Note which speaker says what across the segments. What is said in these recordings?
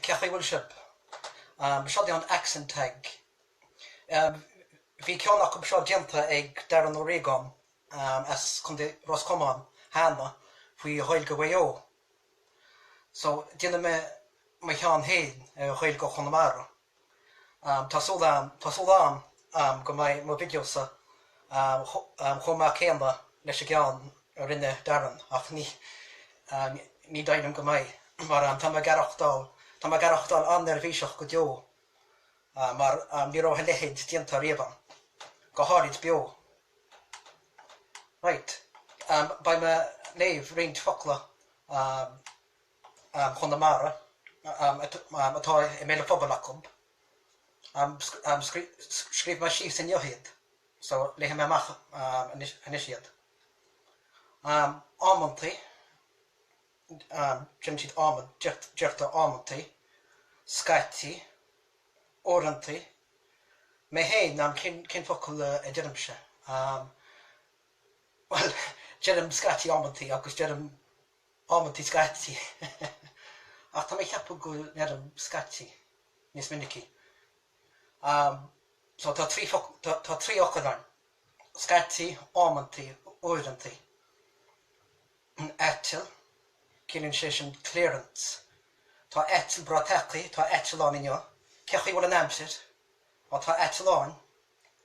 Speaker 1: Cén chaoi a bhfuil sibh? Seo é an accent tag. Bhí ceann acu seo déanta ag Darren Ó Riagáin as Contae Ros Comáin cheana faoi Ghaeilge Mhaigh Eo. So, déanfaidh mé mo cheann féin ar Ghaeilge Chonamara. Tá súil tá súil agam go mbeidh mo video-sa chomh maith céanna leis an gceann a rinne Darren ach ní ní dóigh liom go mbeidh mar tá mé ag aireachtáil tá mé ag aireachtáil an-neirbhíseach go deo mar ní raibh a leithéid déanta riamh agam, go háirid beo. Right, beidh mé ag léamh roinnt focla Chonamara atá i mbéal an phobail acu. Scríobh mé síos inniu iad so léifidh mé amach anois iad. Amantaí, deireann siad deirtear amantaí, scaití, uaireantaí. Mé féin, cén focal a deirimse? Bhuel, deirim scaití amantaí agus deirim amantaí scaití. Ach tá mé ag ceapadh go ndeirim scaití níos minicí. So tá trí tá trí fhocal ann. Scaití, amantaí, uaireantaí. Aiteal, ciallaíonn sé sin clearance. Tá aiteal breá tagtha, tá aiteal ann inniu. Cén chaoi a bhfuil an aimsir? Á tá aiteal ann.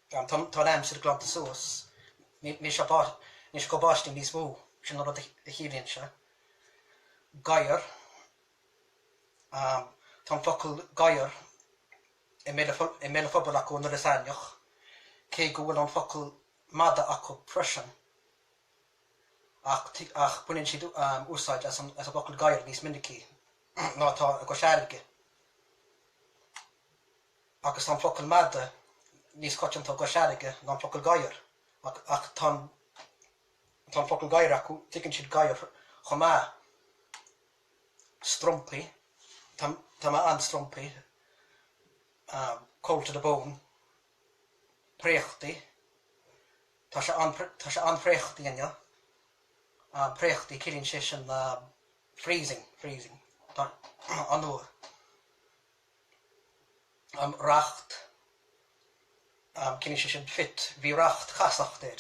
Speaker 1: Tá an aimsir glanta suas. Níl sé níl sé ag cur báistí níos mó. Sin an rud a chiallaíonn sé. Gadhar. Tá an focal gadhar i mbéal an phobail acu in Iorras Aithneach, cé go bhfuil an focal madadh acu freisin. Ach ach baineann siad úsáid as an bhfocal gadhar níos minicí ná atá i gCois Fharraige. Agus tá an focal madadh níos coitianta i gCois Fharraige ná an focal gadhar, ach tá an tá an focal gadhar acu, tuigeann siad gadhar chomh maith. Strumpaí, tá tá mé an-strumpaí, cold to the bone, préachtaí, tá sé an tá sé an-phréachtaí inniu, préachtaí, ciallaíonn sé sin freezing, freezing, tá an-fhuar. Racht, ciallaíonn sé sin fit, bhí racht casacht air,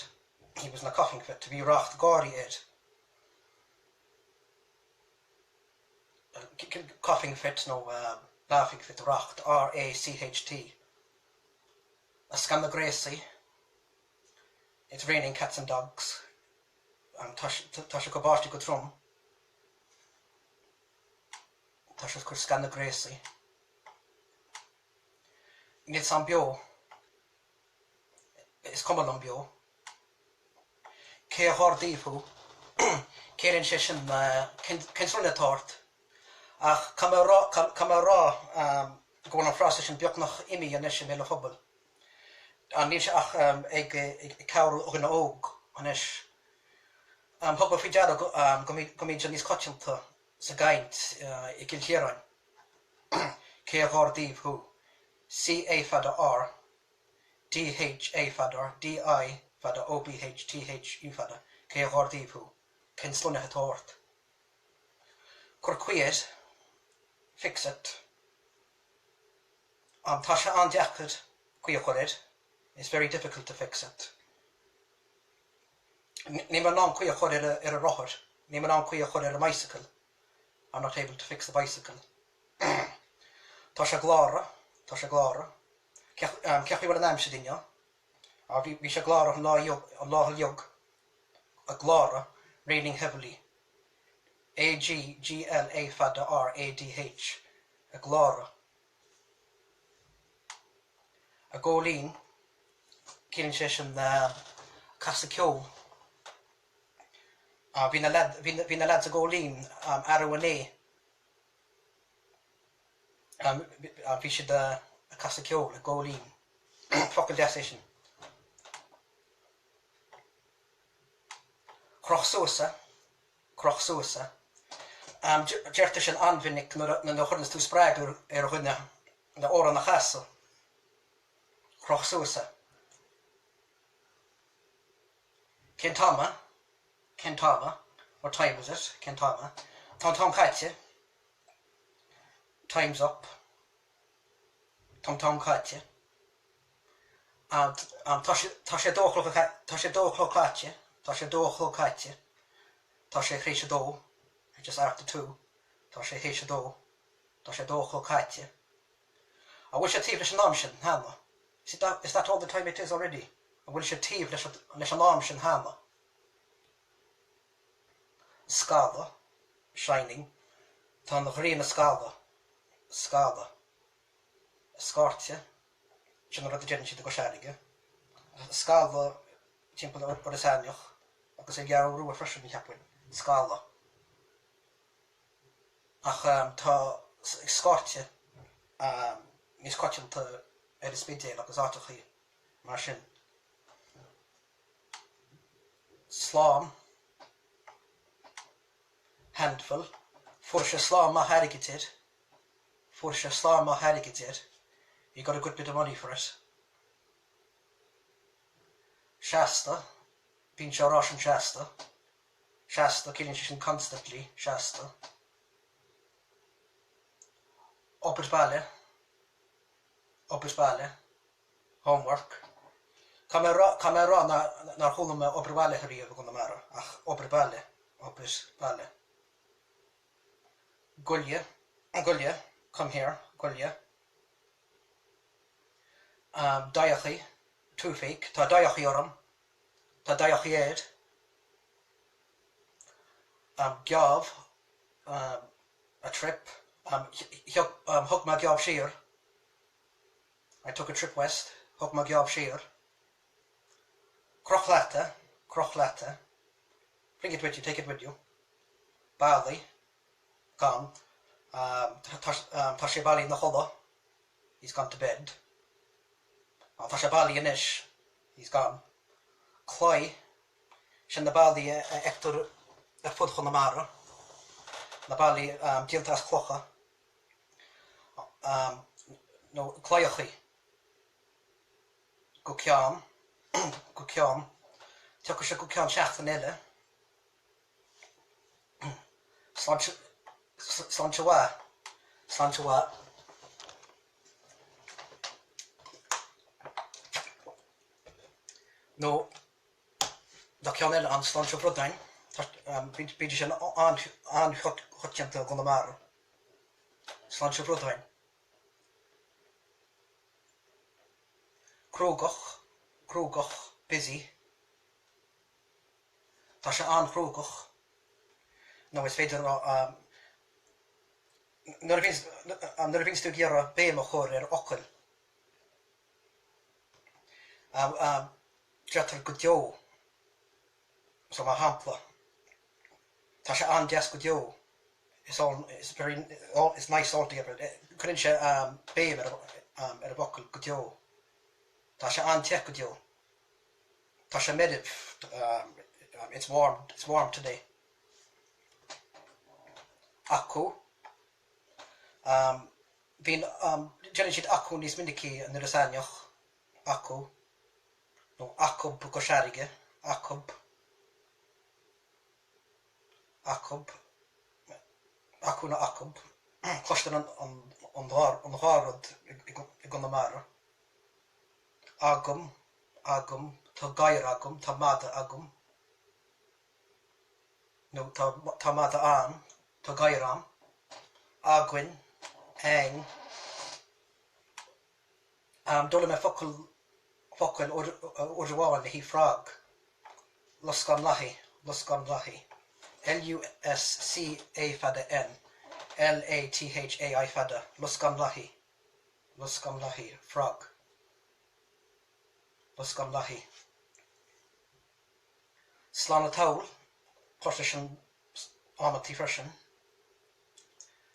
Speaker 1: he was in a coughing fit, bhí racht gáirí air, coughing fit nó laughing fit, racht, R-A-C-H-T. Ag scanadh gréasaí, it's raining cats and dogs, tá sé ag cur báistí go trom. Tá sé ag cur scanadh gréasaí. Níl 's a'm beo. Is cuma liom beo. Cé dhár dtaobh thú? Ciallaíonn sé sin cén sloinne atá ort? Ach caithfidh mé a rá, caithfidh mé a rá go bhfuil an frása sin beagnach imithe anois i mbéal an phobail. Níl sé ach ag ceathrú dhuine óg anois. Thug mé faoi deara go mbíonn sé níos coitianta sa gcaint i gCill Chiaráin. Cé dhár dtaobh thú? C A fada R D H A fada R D I fada O B H T H U fada Cé dhár dtaobh thú? Cén sloinne atá ort? Cuir caoi air, fix it. Tá sé an-deacair caoi a chur air, it's very difficult to fix it. Níl mé in ann caoi a chur ar ar an rothar, níl mé in ann caoi a chur ar an mbicycle, I'm not able to fix the bicycle. Tá sé ag gláradh, tá sé ag gláradh. Cé chaoi a bhfuil an aimsir inniu? Á, bhí bhí sé ag gláradh an lá an lá uilig. Ag gláradh, raining heavily. A G G L A fada R A D H, ag gláradh. Ag góilín, ciallaíonn sé sin casadh ceoil. Bhí na leaid, bhí na leaids ag góilín arú inné. Bhí siad ag casadh ceoil, ag góilín. Focal deas é sin. Croch suas é. Croch suas é. Deirtear sin an-mhinic nuair a chuireanns tú spreagadh ar dhuine le amhrán a chasadh. Croch suas é. Cén t-am é? Cén t-am é? What time is it? Cén t-am é? Tá an t-am caite. Time's up. Tá an t-am caite. Tá sé tá sé a dó a chlog tá sé a dó a chlog caite. Tá sé a dó a chlog caite. Tá sé théis a dó. It's just after 2. Tá sé théis a dó. Tá sé a dó a chlog caite. An bhfuil sé taobh leis an am sin cheana? Is that, is that all the time it is already? An bhfuil sé taobh leis, leis an am sin cheana? Scaladh, shining. Tá an ghrian ag scaladh, scaladh. Scairteadh, sin an rud a deireann siad i gCois Fharraige. Scaladh timpeall ar Iorras Aithneach agus ar an gCeathrú Rua freisin, cheapfainn. Scaladh. Ach tá scairteadh níos coitianta ar an Spidéal agus áiteachaí mar sin. Slám, handful, fuair sé slám maith airgid air, fuair sé slám maith airgid air, he got a good bit of money for it. Seasta, bíonn sé á rá sin seasta. Seasta, ciallaíonn sé sin constantly, seasta. Obair bhaile, obair bhaile, homework. Caithfidh mé a rá, caithfidh mé a rá nár chuala mé obair bhaile ariamh i gConamara, ach obair bhaile, obair bhaile. Goille, goille, come here, goille. Daidheachaí, toothache, tá daidheachaí orm, tá daidheachaí air. Geábh, a trip, thug mé geábh siar, I took a trip west, thug mé geábh siar. Croch leat é, croch leat é, bring it with you, take it with you. Bailí, gone, tá sé bailí ina chodladh, he's gone to bed. Tá sé bailí anois, he's gone. Claí, Sin na ballaí a fheictear ar fud Chonamara, na ballaí déanta as clocha, nó claíochaí, go ceann, go ceann, tiocfaidh sé go ceann seachtaine eile. Sláinte, sláinte mhaith, sláinte mhaith. Nó tá ceann eile ann, sláinte bhradáin, bíonn sé sin an-choitianta i gConamara. Sláinte bhradáin. Cruógach, cruógach, busy. Tá sé an-chruógach. Nó is féidir a rá, nuair a bhíonns tú ag iarraidh béim a chur ar fhocal, Deirtear go deo. So mar shampla, tá sé an-deas go deo. It's all, it's very, it's nice altogether. Cuireann sé béim ar an bhfocal go deo. Tá sé an-te go deo. Tá sé meirbh. It's warm, it's warm today. Acu. Bíonn, deireann siad acu níos minicí in Iorras Aithneach, acu, nó acub i gCois Fharraige, acub, acub, acu nó acub, cloistear an dhá rud i gConamara. Agam, agam, tá gadhar agam, tá mada agam. nó tá mada a'm, tá gadhar a'm, againn, a'inn. D'fhoghlaim mé focal, focail uair amháin le haghaidh frog, luscán lathaí, luscán lathaí, L-U-S-C A fada N, L-A-T-H-A-I fada, luscán lathaí, luscán lathaí, frog, luscán lathaí. Slán an tsamhail, cloistear sin amantaí freisin.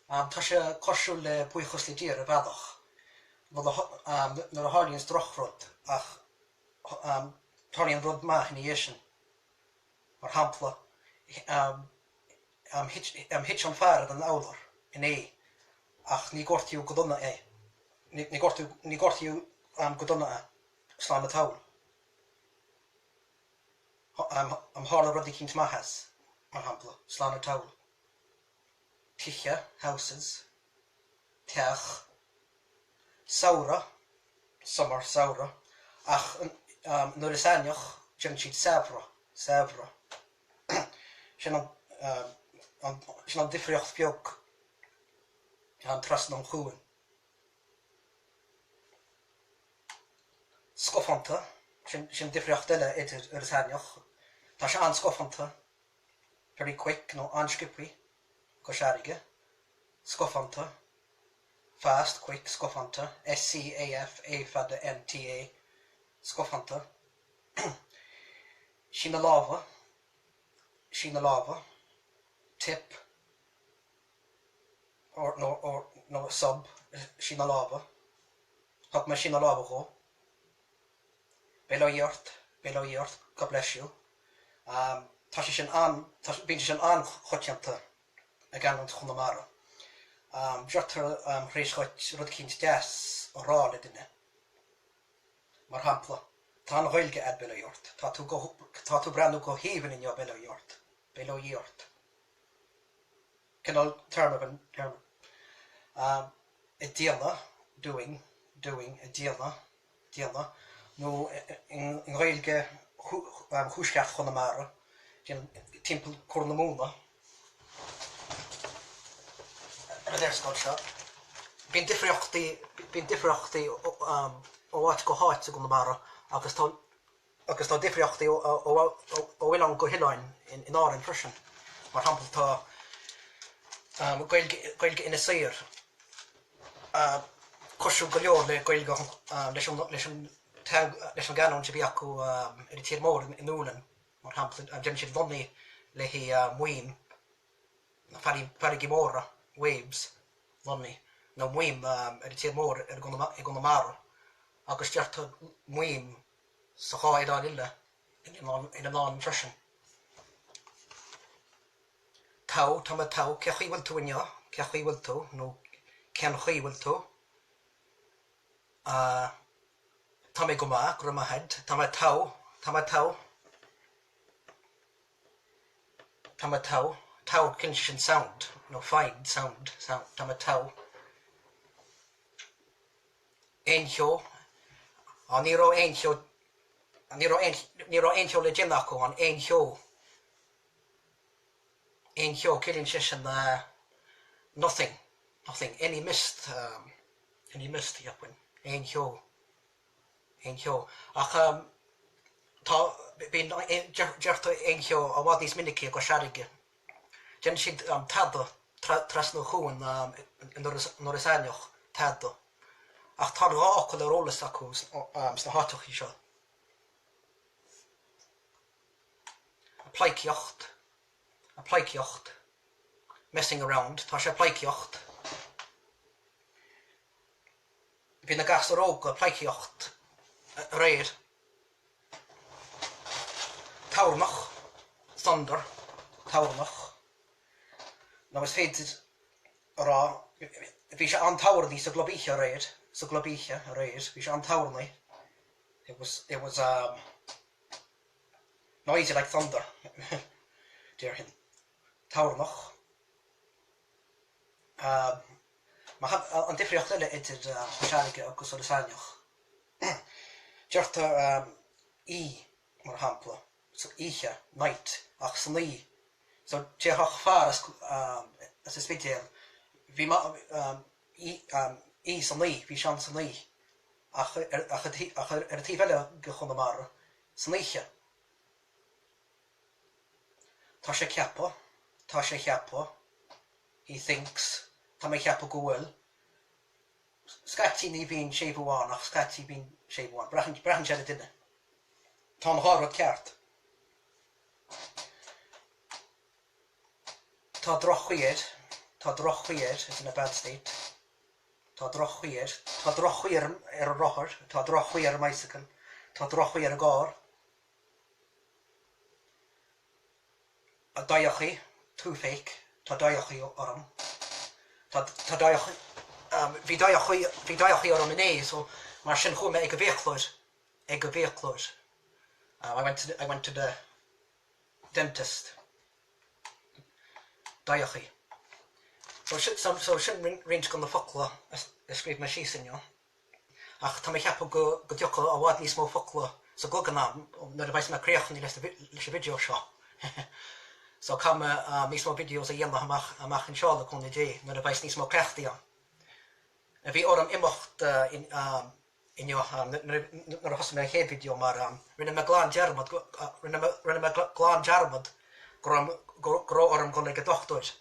Speaker 1: Tá sé cosúil le buíochas le Dia ar bhealach, nuair a tharlaíonns drochrud ach tarlaíonn rud maith ina dhiaidh sin. Mar shampla, thit an fear den urlár inné ach ní gortaíodh go dona é, ní gortaíodh go dona é. Slán an tsamhail. Tharla rud eicínt maith as, mar shampla, slán an tsamhail. Tithe, houses. Teach. Samhradh, summer, samhradh, ach in Iorras Aithneach deireann siad samhradh, samhradh. Sin an, sin an difríocht bheag trasna an chuain. Scafánta, sin, sin difríocht eile idir Iorras Aithneach, tá sé an-scafánta, very quick, nó an-sciobthaí, Cois Fharraige, scafánta, fast, quick, scafánta, S-C-A-F, A fada N-T-A, scafánta, síneadh láimhe, síneadh láimhe, tip, or, nó, or, nó sub, síneadh láimhe, thug mé síneadh láimhe dhó, Bail ó Dhia ort, bail ó Dhia ort, God bless you. Tá sé sin an, bíonn sé sin an-choitianta i gcanúint Chonamara. Deirtear tar éis dhuit rud eicínt deas a rá le duine. Mar shampla, Tá an-Ghaeilge a'd, bail ó Dhia ort. Tá tú go, tá tú breathnú go haoibhinn inniu, bail ó Dhia ort. Bail ó Dhia ort. Cineál téarma den téarma. Ag déanamh, doing, doing, ag déanamh, déanamh, nó i nGaeilge Thuaisceart Chonamara, timpeall Corr na Móna, ar an léarscáil seo. Bíonn difríochtaí, bíonn difríochtaí ó áit go háit i gConamara agus tá agus tá difríochtaí ó oileán go hoileán in Árainn freisin. Mar shampla tá Gaeilge Gaeilge Inis Oírr cosúil go leor le Gaeilge leis an leis an leis an gcanúint a bhí acu ar an tír mór i nDúlainn, mar shampla, deireann siad lonnaí le haghaidh maidhm, farraigí móra, waves, lonnaí, nó maidhm ar an tír mór i gConamara, agus deirtear maidhm sa dhá oileán eile in Oileáin freisin. Togha, tá mé togha, cé chaoi bhfuil tú inniu, cé chaoi bhfuil tú, nó cén chaoi bhfuil tú? Tá mé go maith, go raibh maith a'd, tá mé togha, tá mé togha. Tá mé togha, togha, cinnte sin sound, nó fine, sound, sound, tá mé togha. Aon cheo? Á, ní raibh aon cheo, ní raibh aon, ní raibh aon cheo le déanamh acu ann, aon cheo. Aon cheo, ciallaíonn sé sin nothing, nothing, any mist, any mist, cheapfainn, aon cheo, aon cheo. Ach tá, bíonn, deirtear aon cheo i bhfad níos minicí i gCois Fharraige. Déanann siad tada trasna an chuain in Iorras Aithneach, tada. Ach tá an dá fhocal ar eolas acu sna háiteachaí seo. Ag pleidhcíocht, ag pleidhcíocht, messing around, tá sé ag pleidhcíocht. Bhí na gasúir óga ag pleidhcíocht aréir. Toirneach, thunder, toirneach. Nó is féidir a rá, bhí sé an-toirní sa gclub oíche aréir, sa gclub oíche aréir, bhí sé an-toirní. It was, it was um, noisy like thunder, déarfainn. Toirneach. An difríocht eile idir Cois Fharraige agus Iorras Aithneach, deirtear oí, mar shampla, oíche, night, ach san oí. So déarfadh fear as an Spidéal, bhí oí san oí, bhí sé ann san oí, ach ar an taobh eile de Chonamara, san oíche. Tá sé ag ceapadh, tá sé a cheapadh, he thinks, tá mé ag ceapadh go bhfuil. Scaití ní bhíonn séimhiú ann ach scaití bíonn séimhiú ann. Braitheann, braitheann sé ar an duine. Tá an dhá rud ceart. Tá droch-chaoi air, tá droch-chaoi air, is in a bad state. Tá droch-chaoi air, tá droch-chaoi ar ar an rothar, tá droch-chaoi ar an mbicycle, tá droch-chaoi ar an gcarr. Dóichí, toothache, tá dóichí orm. Tá tá dóichí bhí dóichí bhí dóichí orm inné so mar sin chuaigh mé ag an bhfiaclóir ag an bhfiaclóir. I went to I went to the dentist. Dóichí. So sin roinnt de na focla a scríobh mé síos inniu. Ach tá mé ag ceapadh go dtiocfaidh i bhfad níos mó focla sa gcloigeann a'm nuair a bheas mé críochnaithe leis an video seo. So caithfidh mé níos mó videos a dhéanamh amach amach anseo le cúnamh Dé nuair a bheas níos mó cleachtaidh a'm. Bhí orm imeacht inniu nuair a thosaigh mé an chéad video mar rinne mé glan dearmad rinne mé rinne mé glan dearmad go raibh go raibh orm dul ag an dochtúir.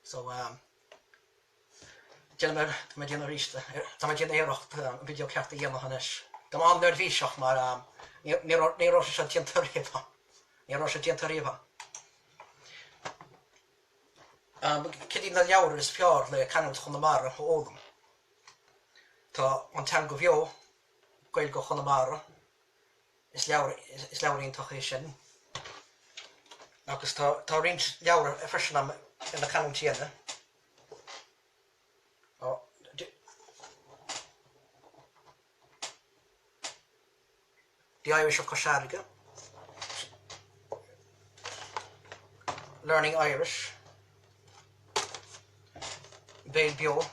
Speaker 1: So déanfaidh mé tá mé ag déanamh arís tá mé ag déanamh iarracht an video ceart a dhéanamh anois. Tá mé an-neirbhíseach mar ní ní raibh ní raibh sé seo déanta riamh a'm. Ní raibh sé déanta riamh a'm. Cad iad na leabhair is fearr le canúint Chonamara a fhoghlaim? Tá An Teanga Bheo, Gaeilge Chonamara, is leabhar is leabhar iontach é sin. Agus tá tá roinnt leabhar freisin a'm ar na canúintí eile. The Irish of Cois Fharraige, Learning Irish, Béal Beo.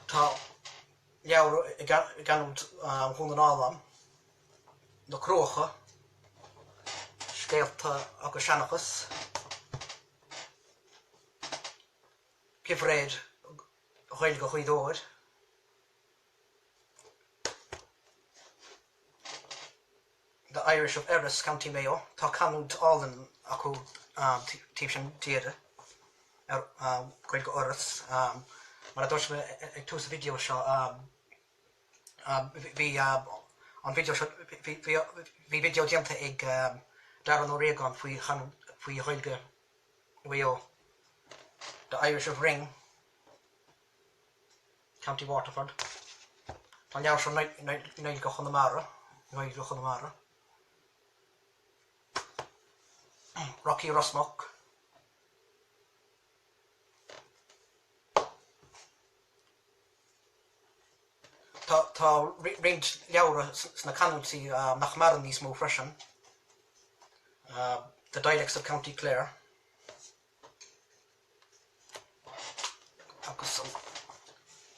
Speaker 1: Tá leabhar i gcanúint Dhún na nGall a'm, Na Cruacha, Scéalta agus Seanchas, Gimhréir Ghaeilge Ghaoth Dobhair. The Irish of Erris, County Mayo. Tá canúint álainn acu taobh sin tíre, Gaeilge Iorrais. Mar a dúirt mé ag tús an video seo, bhí an video seo, bhí video déanta ag Darren Ó Riagáin faoi faoi Ghaeilge Mhaigh Eo. The Irish of Ring, County Waterford. Tá an leabhar seo i nGaeilge Chonamara, Gaeilge Chonamara. Rocky Ros Muc. Tá tá roinnt leabhra sna canúintí nach maireann níos mó freisin, The Dialects of County Clare agus an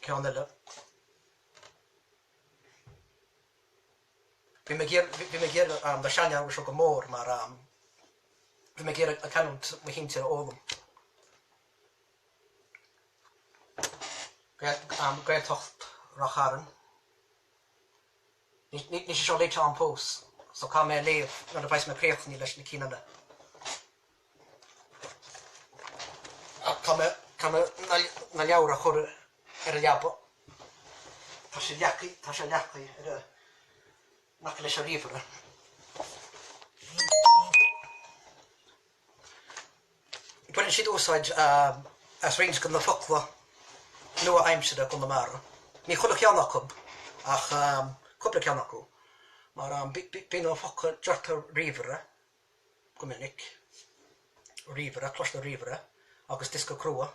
Speaker 1: ceann eile. Bhí mé ag iarraidh na seanleabhra seo go mór mar bhí mé ag iarraidh canúint mo shinsir a fhoghlaim. Gaeltacht Ráth Chairn. Níl sé seo léite a'm fós, so caithfidh mé a léamh nuair a bheas mé críochnaithe leis na cinn eile. Caithfidh mé na leabhair a chur ar an leaba. Tá sé leagtha, tá sé leagtha ar a, in aice leis an ríomhaire. Baineann siad úsáid as roinnt de na focla nua-aimsire i gConamara. Ní chuile cheann acu ach cúpla ceann acu, mar bíonn an focal, deirtear ríomhaire go minic, ríomhaire, cloistear ríomhaire agus diosca crua,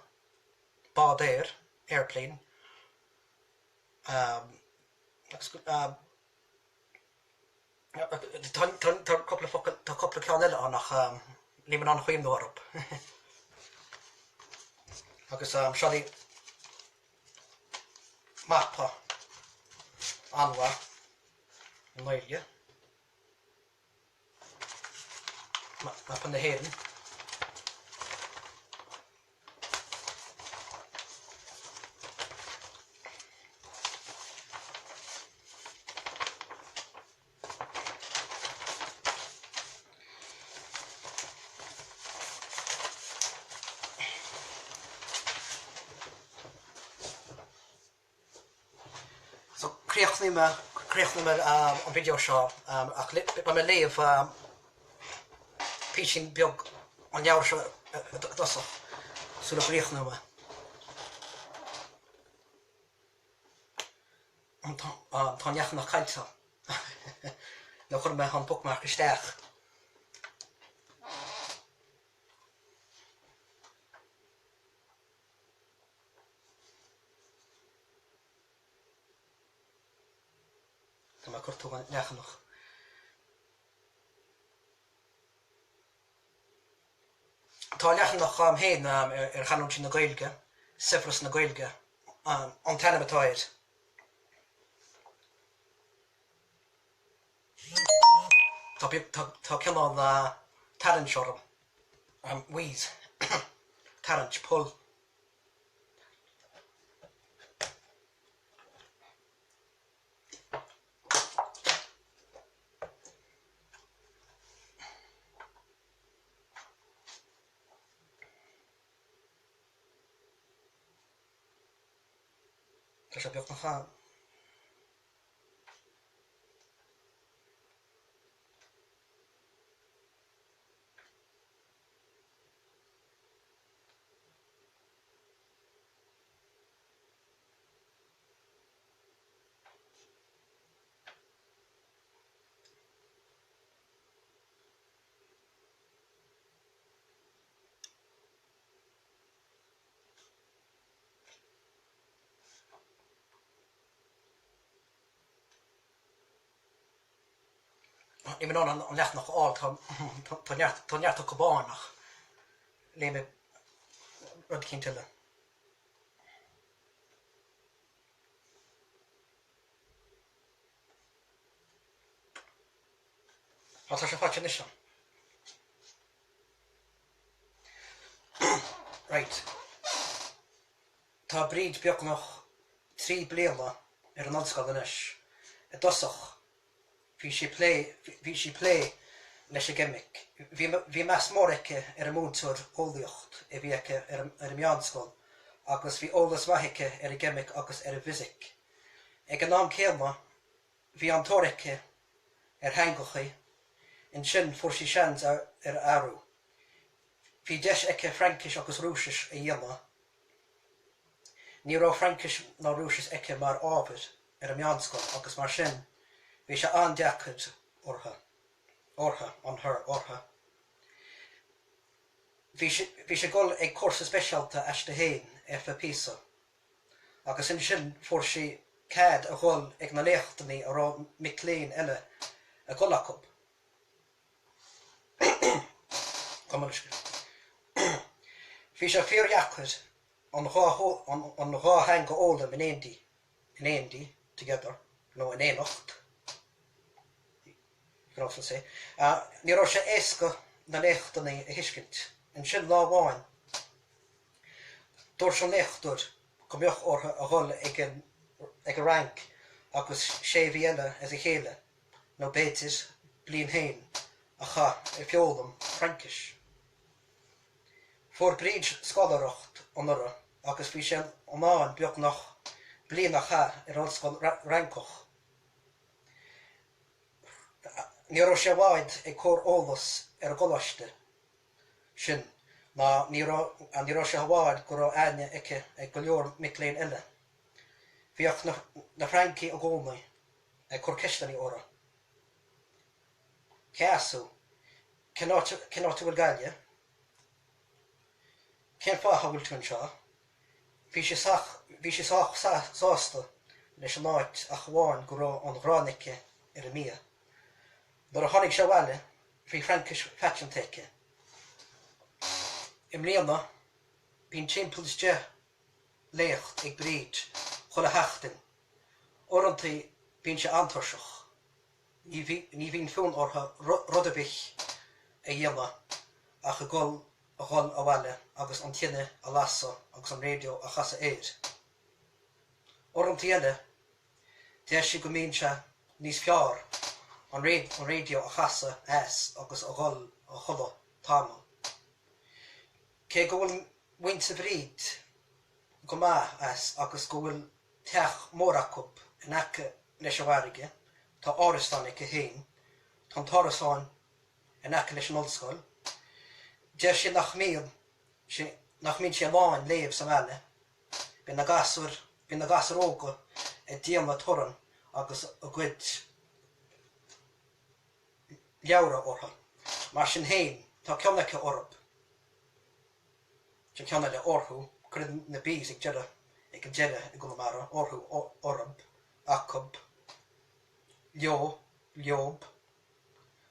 Speaker 1: bád aeir, airplane, agus Tá cúpla focal, tá cúpla ceann eile ann ach níl mé in ann cuimhniú orthu. Agus seo í mapa an-mhaith i nGaeilge. Mapa na hÉireann. So críochnóidh mé, críochnóidh mé an video seo ach beidh mé ag léamh písín beag ón leabhar seo i dtosach sula gcríochnóidh mé. Tá an leathanach caillte. Nó chuir mé an bookmark isteach. Tá mé ag cuartú an leathanach. Tá leathanach agam féin ar chanúintí na Gaeilge, Saibhreas na Gaeilge an t-ainm atá air. Tá cineál tarraingt orm. Wheeze. Tarraingt, pull. Tá sé beagnach ann. Níl mé in ann an leathanach a fháil, tá neart tá neart acu ann ach léigh mé rud eicínt eile. Tá sé faighte anois. Right. Tá Bríd beagnach 3 bliana ar an ollscoil anois. I dtosach, bhí sí plé, bhí sí plé leis an gceimic. Bhí, bhí meas mór aici ar an múinteoir eolaíocht a bhí aici ar an, ar an meánscoil agus bhí eolas maith aici ar an gceimic agus ar an bhfisic. Ag an am céanna, Bhí an-tóir aici ar theangachaí, ansin fuair sí seans ar athrú. Bhí deis aici Fraincis agus Rúisis a dhéanamh. Ní raibh Fraincis ná Rúisis aici mar ábhar ar an meánscoil agus mar sin bhí sé an-deacair orthu, orthu, on her, orthu. Bhí sí, bhí sí ag dul ag cúrsa speisialta aisti féin ar feadh píosa. agus ansin fuair sí cead a dhul ag na léachtannaí a raibh mic léinn eile ag dul acu. Bhí sé fíordheacair an dhá an dhá theanga a fhoghlaim in éindí, in éindí, together, nó in éineacht, you can also say. Ní raibh sé éasca na léachtannaí a thuiscint. Ansin lá amháin, Dúirt an léachtóir go mbeadh orthu a dhul ag an Fhrainc agus sé mhí eile as a chéile, nó b'fhéidir bliain féin, a chaith ag foghlaim Fraincis. Fuair Bríd scoláireacht anuraidh agus bhí sí in ann beagnach bliain a chaith ar ollscoil Fhrancach. Ní raibh sí i bhfad ag cur eolas ar an gcoláiste. sin ná ní raibh ní raibh sé i bhfad go raibh aithne aici ag go leor mic léinn eile. Bhíodh na na Francaigh i gcónaí ag cur ceisteanna uirthi. Cé as thú? Cén áit cén áit a bhfuil Gaillimh? Cén fáth a bhfuil tú anseo? Bhí sí sách bhí sí sách sásta leis an áit ach amháin go raibh an ghráin aici ar an mbia. Nuair a tháinig sí abhaile bhí Fraincis phaiteanta aici. I mbliana, bíonn timpeall is 10 léacht ag Bríd chuile sheachtain. Uaireanta bíonn sí an-tuirseach. Ní bhíonn fonn uirthi rud ar bith a dhéanamh ach a dhul a dhul abhaile agus an tine a lasadh agus an raidió a chasadh air. Uaireanta eile, Deir sí go mbíonn sé níos fearr an raidió a chasadh as agus a dhul a chodladh tamall. Cé go bhfuil muintir Bhríd go maith as agus go bhfuil teach mór acu in aice leis an bhfarraige, tá árasán aici féin, tá an t-árasán in aice leis an ollscoil, deir sí nach mbíonn sí nach mbíonn sí in ann léamh sa bhaile. Bíonn na gasúir, bíonn na gasúir óga ag déanamh torann agus a gcuid leabhra orthu. Mar sin féin, tá cion aici orthu, sin ceann eile, orthu, cuireann na Bs ag deireadh, ag an deireadh i gConamara, orthu, orb, acub, leo, leob,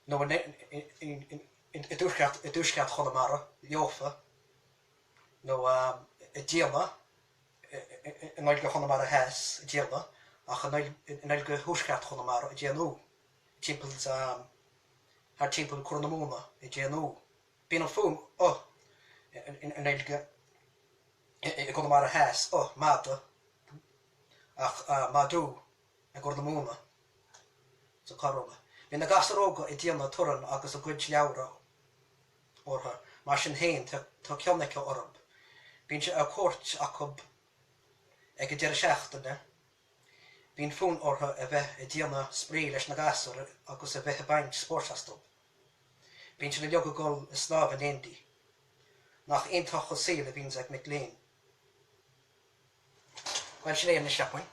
Speaker 1: nó i dtuaisceart, i dtuaisceart Chonamara, leofa nó ag déanamh i nGaeilge Chonamara Theas, ag déanamh, ach i nGaeilge Thuaisceart Chonamara, ag déanú, timpeall thar timpeall Corr na Móna, ag déanú. Bíonn an fuaim u i nGaeilge i gConamara Theas, u, mada, ach madú i gCorr na Móna. So cá raibh mé? Bhí na gasúir óga ag déanamh torann agus a gcuid leabhra orthu. Mar sin féin, tá cion aici orthu. Bíonn sé ar cuairt acu ag an deireadh seachtaine. Bíonn fonn orthu a bheith ag déanamh spraoi leis na gasúir agus a bheith ag baint spóirt astu. Bíonn siad uilig ag dul ag snámh in éindí. Nach iontach an saol a bhíonns ag mic léinn. Bhuel, sin é anois, cheapfainn.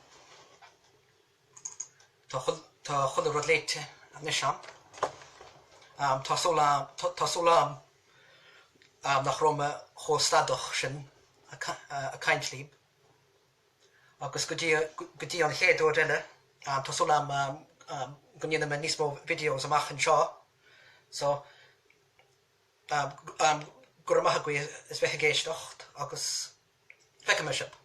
Speaker 1: Tá tá chuile rud léite anois a'm. Tá súil a'm, tá súil a'm nach raibh mé chomh stadach sin ag caint libh. Agus go dtí, go dtí an chéad uair eile, tá súil a'm go ndéanfaidh mé níos mó videos amach anseo. So, go raibh maith agaibh as bheith ag éisteacht agus feicfidh mé sibh.